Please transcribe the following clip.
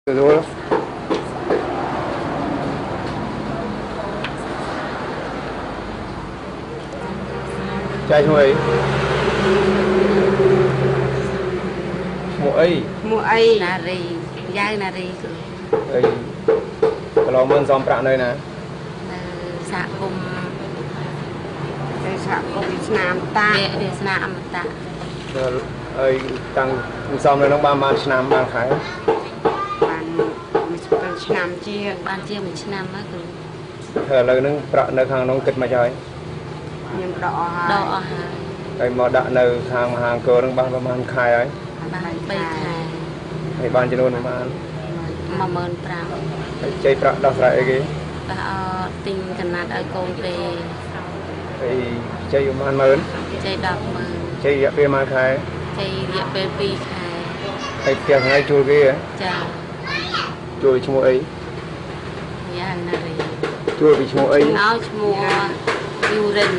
ទទួលចៃ ឈ្មោះអី ឈ្មោះអី ឈ្មោះអី ណារី យ៉ាវណារី គ្រូ អីកន្លងមើលសំប្រាក់នៅណា នៅសហគមន៍ នៅសហគមន៍ស្នាមតា វាស្នាអមតៈ ដល់ហើយ តាំងសំនៅនោះបាន បានឆ្នាំ បានខែ បាន7ឆ្នាំជាង បានជាង1ឆ្នាំហើយគ្រូ ហើយឥឡូវហ្នឹងប្រាក់នៅខាងនោះគិតមកហើយ ខ្ញុំដកអស់ហើយ ដកអស់ហើយ ហើយមកដាក់នៅខាងមហាអង្គរហ្នឹងបានប្រហែលខែហើយ បាន3ខែ ហើយបានចំនួនប្រហែល 15000 ហើយជ័យប្រាក់ដោះស្រាយអីគេ ដោះអទិញកណាត់ឲ្យកូនគេ ហើយជ័យប្រហែលម៉ឺន ជ័យ100000 ជ័យរយៈពេលមួយខែ ជ័យរយៈពេល2ខែ ហើយផ្ទះថ្ងៃជួលគេហ៎ ចា ជួលឈ្មោះអី យ៉ាណារី ជួលពីឈ្មោះអី ឲ្យឈ្មោះយូរិន